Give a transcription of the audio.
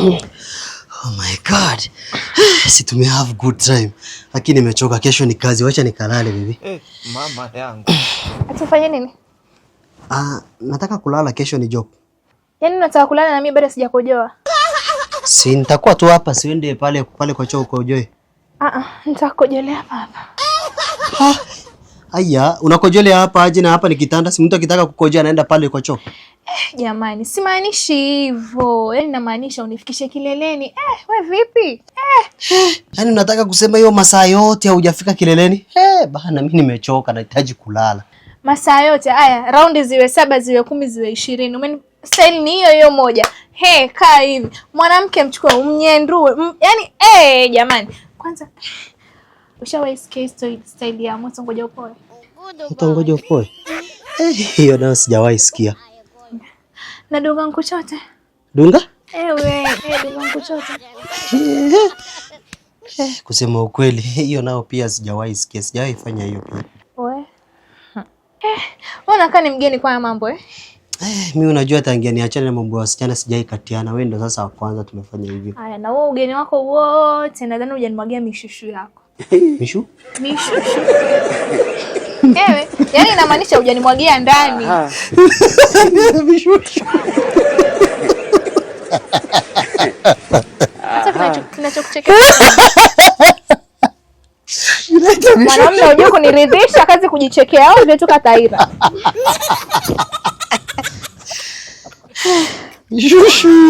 Oh my God. Si tume have good time. Lakini nimechoka, kesho ni kazi, wacha nikalale bibi. Eh, mama yangu. Atufanye nini? Ah, nataka kulala, kesho ni job. Yaani unataka kulala na mimi bado sijakojoa? Si nitakuwa tu hapa, siende pale pale kwa choo ukojoe. Ah ah, nitakojolea hapa hapa. Ah, aya, unakojolea hapa aje na hapa ni kitanda? Si mtu akitaka kukojoa anaenda pale kwa choo. Jamani, simaanishi hivyo. Yaani namaanisha unifikishe kileleni. We vipi? Yaani unataka kusema hiyo masaa yote haujafika kileleni? Bana mimi nimechoka, nahitaji kulala. Masaa yote haya, raundi ziwe 7, ziwe 10, ziwe 20. Umeni style ni hiyo hiyo moja. He, kaa hivi. Mwanamke mchukue umnyendue. Yaani jamani. Kwanza ushawahi sikia style ya moto ngoja upoe? Moto ngoja upoe? Hiyo nayo sijawahi sikia. Na dunga nkuchote. Dunga? Ewe, dunga nkuchote. Kusema ukweli, hiyo nao pia sijawahi sikia, sijawahi fanya hiyo pia. We. Wewe unakaa ni mgeni kwa mambo eh? Mimi unajua tangia niachane na mambo ya wasichana sijawahi katiana. Wewe ndo sasa wa kwanza tumefanya hivyo. Haya, na wewe ugeni wako wote nadhani hujanimwagia mishushu yako. Mishu? Mishushu. Ewe, yaani inamaanisha hujanimwagia ndani. Mishushu. Sasa kinachokuchekesha. Mwanamume unajua kuniridhisha kazi kujichekea au ndio toka taira. Mishushu.